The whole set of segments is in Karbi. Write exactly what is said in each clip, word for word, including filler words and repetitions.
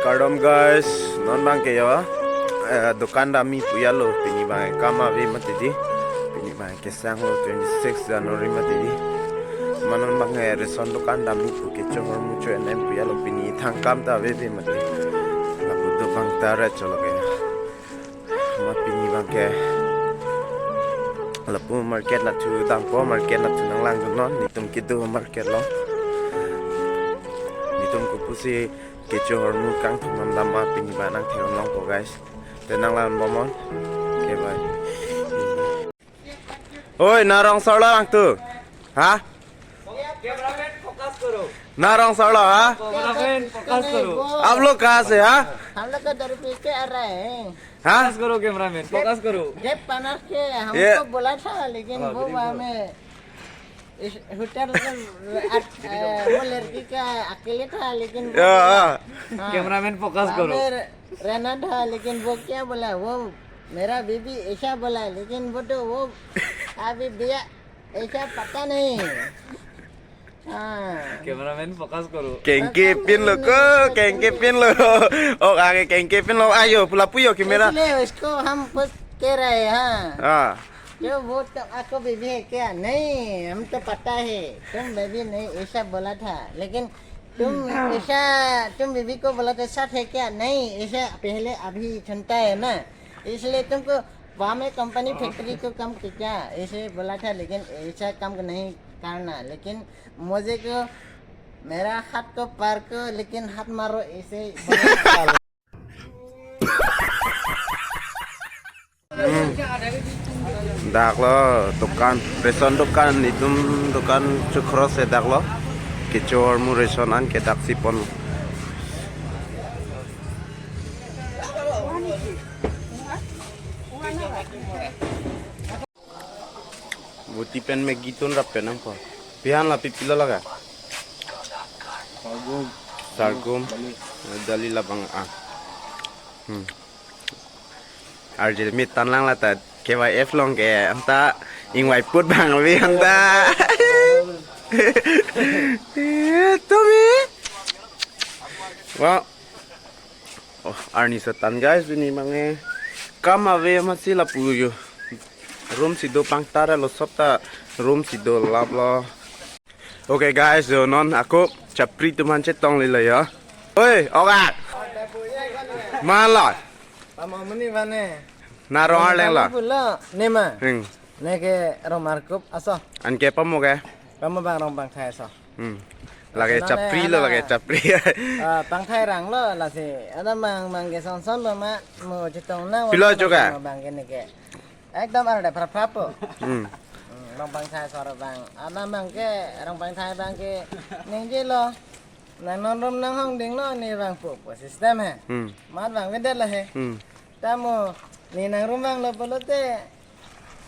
Kardom guys, non bang ke yo, eh, dukan dam-i pu ya lo, pini bang kam ave mati di, pini bang ke sang lo twenty six January mati di. Ma non bang, eh, ration dukan dam-i pu ke chomor mucho enem pu ya lo, pini thang kam ta ave ave mati. Lapu do bang ta ra cholo ke. Ma pini bang ke lapu market nathu dampo, market nathu nanglang dun non, netum kedo market lo. Netum kopusi kecho hormu kangthum nam dam ma pini bang nangtheklong po guys. Te nanglang bomnon. Okay, bye. Oi, na rong sarlo nangtum? Ha? Cameraman focus करो। Na rong sarlo, ha? Cameraman focus करो। आप लोग कहाँ से, हा? हम लोग का दरपे के आ रहे हैं। Ha? फोकस करो कैमरामैन, फोकस करो। जब पनस के ये हमको बोला था, लेकिन हाँ, वो very वहाँ good। में इस होटल का, अ, वो लड़की का अकेले था, लेकिन वो या, बोला, हाँ। हाँ। कैमरामैन फोकस वहाँ करो। में रहना था, लेकिन वो क्या बोला, वो मेरा बीबी ऐसा बोला, लेकिन वो तो वो अभी भैया ऐसा पता नहीं। हाँ। कैमरामैन फोकस करो। Kengke pin lo ko, kengke pin lo. Oh, ake kengke pin lo. Ayo, pula puyo camera. इसलिए उसको हम कुछ कह रहे हैं, हाँ। हाँ। तो वो तो आपको बीबी है क्या? नहीं, हम तो पता है, तुम बीबी नहीं, ऐसा बोला था। लेकिन तुम ऐसा, तुम बीबी को बोला था, साथ है क्या? नहीं, ऐसा पहले अभी सुनता है ना, इसलिए तुमको वहाँ में कंपनी फैक्ट्री को काम किया, ऐसे बोला था, लेकिन ऐसा काम नहीं करना। लेकिन मुझे को, मेरा हाथ को पार को, लेकिन हाथ मारो, ऐसे बोला था। Hmm. Dak lo dukan, ration dukan, netum dukan chokrosi dak lo. Kecho hormu ration an ke dak si pon. Buti pen Maggi tun rap pen nangpo. Pihan la pipilo laga? Sorghum. Sorghum. Dali. Dali labang ah. Hmm. Arjil mit tan lang lata K Y F along ke anta ingvai put bang ave anta. Tumi. Wah. Oh, arni so tan guys, pini bang ke kam ave masi lapu yo. Room si do pangtar lo, sop ta room si do lap lo. Okay guys, jo non ako chapri atum aphan chetong lilo ya. Oi, oga. Mala. Pamo muni bane. Na rong arleng la. Pulo, nema. Hmm. Neke rong Markup aso. Anke pamo ke? Pamo bang rong Pangthai aso. Hmm. Lake chapri lo, lake chapri. Ah, Pangthai rang lo lasi. Ada mang mang ke son son lo ma mo chetong na. Pilo juga. Bang ke neke. Ekdom arde phrap phrap po. Hmm. Hmm, rong Pangthai aso bang. Ada bang ke rong Pangthai bang ke ningje lo. Nang non room nang hong ding lo ne bang po po system he. Hmm. Mat bang vedet lo he. Hmm. Tamo ne nang room bang lo pulote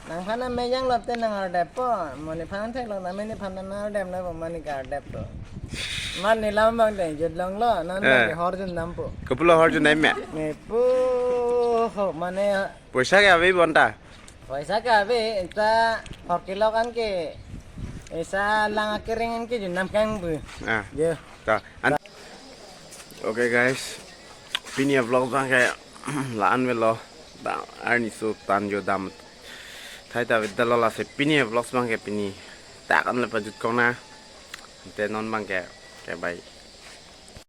nangphan amejang lote nang ardep po. Mo nephan thek lo, nang nephan nang ardep na po, mane ke ardep po. Mat ne lam bang deng jut long lo, non bang ke hor jun nam po. Kopulo hor jun nam me? Ne po ho, mane poisa ke ave bonta? Poisa ke ave, ita hor kilo kan ke. Isa lang akering an ke jun nam kang bu. Ah. Yo. Ta, an-, okay guys, pini a-vlog bang ke la-an avelo, bang arni so tan jo dam thai ta avedetlo lasi pini a-vlog bang ke pini dak an le pajut kong na, te non bang ke, ke bye.